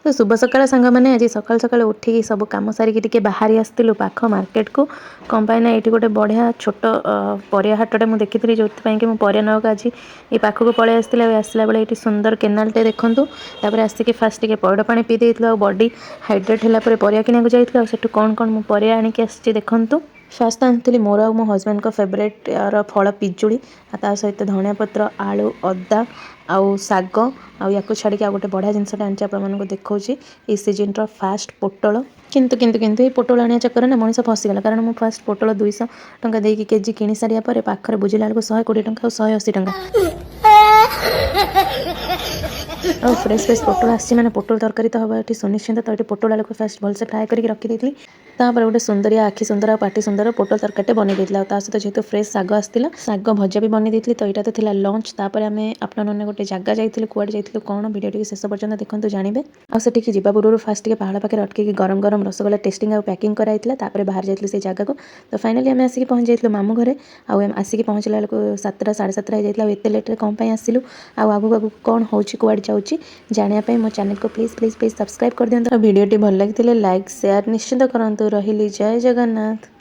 ତ ଶୁଭ ସକାଳ ସାଙ୍ଗମାନେ। ଆଜି ସକାଳୁ ସକାଳୁ ଉଠିକି ସବୁ କାମ ସାରିକି ଟିକେ ବାହାରି ଆସିଥିଲୁ ପାଖ ମାର୍କେଟକୁ। କ'ଣ ପାଇଁ ନା ଏଇଠି ଗୋଟେ ବଢ଼ିଆ ଛୋଟ ପରିବା ହାଟଟେ ମୁଁ ଦେଖିଥିଲି, ଯେଉଁଥିପାଇଁ କି ମୁଁ ପରିବା ନେବାକୁ ଆଜି ଏଇ ପାଖକୁ ପଳେଇ ଆସିଥିଲି। ଆଉ ଆସିଲା ବେଳେ ଏଇଠି ସୁନ୍ଦର କେନାଲଟେ ଦେଖନ୍ତୁ। ତାପରେ ଆସିକି ଫାଷ୍ଟ ଟିକେ ପଇଡ଼ ପାଣି ପିଇ ଦେଇଥିଲୁ ଆଉ ବଡି ହାଇଡ୍ରେଟ୍ ହେଲା ପରେ ପରିବା କିଣିବାକୁ ଯାଇଥିଲୁ। ଆଉ ସେଠୁ କ'ଣ କ'ଣ ମୁଁ ପରିବା ଆଣିକି ଆସିଛି ଦେଖନ୍ତୁ। ଫାଷ୍ଟ ଆଣିଥିଲି ମୋର ଆଉ ମୋ ହଜବେଣ୍ଡଙ୍କ ଫେଭରେଟ୍ ଫଳ ପିଜୁଳି, ଆଉ ତା ସହିତ ଧଣିଆ ପତ୍ର, ଆଳୁ, ଅଦା ଆଉ ଶାଗ। ଆଉ ୟାକୁ ଛାଡ଼ିକି ଆଉ ଗୋଟେ ବଢ଼ିଆ ଜିନିଷଟା ଆଣିଛି, ଆପଣମାନଙ୍କୁ ଦେଖାଉଛି। ଏଇ ସିଜନର ଫାଷ୍ଟ ପୋଟଳ। କିନ୍ତୁ କିନ୍ତୁ କିନ୍ତୁ ଏଇ ପୋଟଳ ଆଣିବା ଚକ୍କରରେ ନା ମଣିଷ ଫସିଗଲା, କାରଣ ମୁଁ ଫାଷ୍ଟ ପୋଟଳ 200 ଟଙ୍କା ଦେଇକି କେଜି କିଣି ସାରିବା ପରେ ପାଖରେ ବୁଝିଲା ବେଳକୁ 120 ଟଙ୍କା ଆଉ 180 ଟଙ୍କା। ଆଉ ଫ୍ରେଶ୍ ଫ୍ରେଶ୍ ପୋଟଳ ଆସିଛି ମାନେ ପୋଟଳ ତରକାରୀ ତ ହେବ ଏଠି ସୁନିଶ୍ଚିତ। ତ ଏଠି ପୋଟଳ ଆଳୁକୁ ଫାଷ୍ଟ ଭଲସେ ଫ୍ରାଏ କରିକି ରଖିଦେଇଥିଲି। ତାପରେ ଗୋଟେ ସୁନ୍ଦରିଆ, ଆଖି ସୁନ୍ଦର ଆଉ ପାଟି ସୁନ୍ଦର ପୋଟଳ ତରକାରୀଟେ ବନେଇ ଦେଇଥିଲି। ଆଉ ତା ସହିତ ଯେହେତୁ ଫ୍ରେଶ୍ ଶାଗ ଆସିଥିଲା, ଶାଗ ଭଜା ବି ବନେଇ ଦେଇଥିଲି। ତ ଏଇଟା ତ ଥିଲା ଲଞ୍ଚ। ତାପରେ ଆମେ ଆଫ୍ଟରନୁନ୍ରେ ଗୋଟେ ଜାଗା ଯାଇଥିଲୁ। କୁଆଡ଼େ ଯାଇଥିଲୁ କ'ଣ, ଭିଡ଼ିଓ ଟିକେ ଶେଷ ପର୍ଯ୍ୟନ୍ତ ଦେଖନ୍ତୁ, ଜାଣିବେ। ଆଉ ସେଠିକି ଯିବା ପୂର୍ବରୁ ଫାଷ୍ଟ ଟିକେ ପାହାଡ଼ ପାଖରେ ଅଟକିକି ଗରମ ଗରମ ରସଗୋଲା ଟେଷ୍ଟିଂ ଆଉ ପ୍ୟାକିଂ କରାଯାଇଥିଲା। ତାପରେ ବାହାରି ଯାଇଥିଲୁ ସେଇ ଜାଗାକୁ। ତ ଫାଇନାଲି ଆମେ ଆସିକି ପହଞ୍ଚି ଯାଇଥିଲୁ ମାମୁଁ ଘରେ। ଆଉ ଆସିକି ପହଞ୍ଚିଲା ବେଳକୁ 7ଟା 7:30 ହେଇଯାଇଥିଲା। ଆଉ ଏତେ ଲେଟ୍ରେ କ'ଣ ପାଇଁ ଆସିଲୁ ଆଉ ଆଗକୁ ଆଗକୁ କ'ଣ ହେଉଛି, କୁଆଡ଼େ ଯାଉଛି, ଜାଣିବା ପାଇଁ ମୋ ଚ୍ୟାନେଲକୁ ପ୍ଲିଜ୍ ପ୍ଲିଜ୍ ପ୍ଲିଜ୍ ସବସ୍କ୍ରାଇବ୍ କରିଦିଅନ୍ତୁ। ଆଉ ଭିଡ଼ିଓଟି ଭଲ ଲାଗିଥିଲେ ଲାଇକ୍, ସେୟାର ନିଶ୍ଚିତ କରନ୍ତୁ। ରହିଲି, ଜୟ ଜଗନ୍ନାଥ।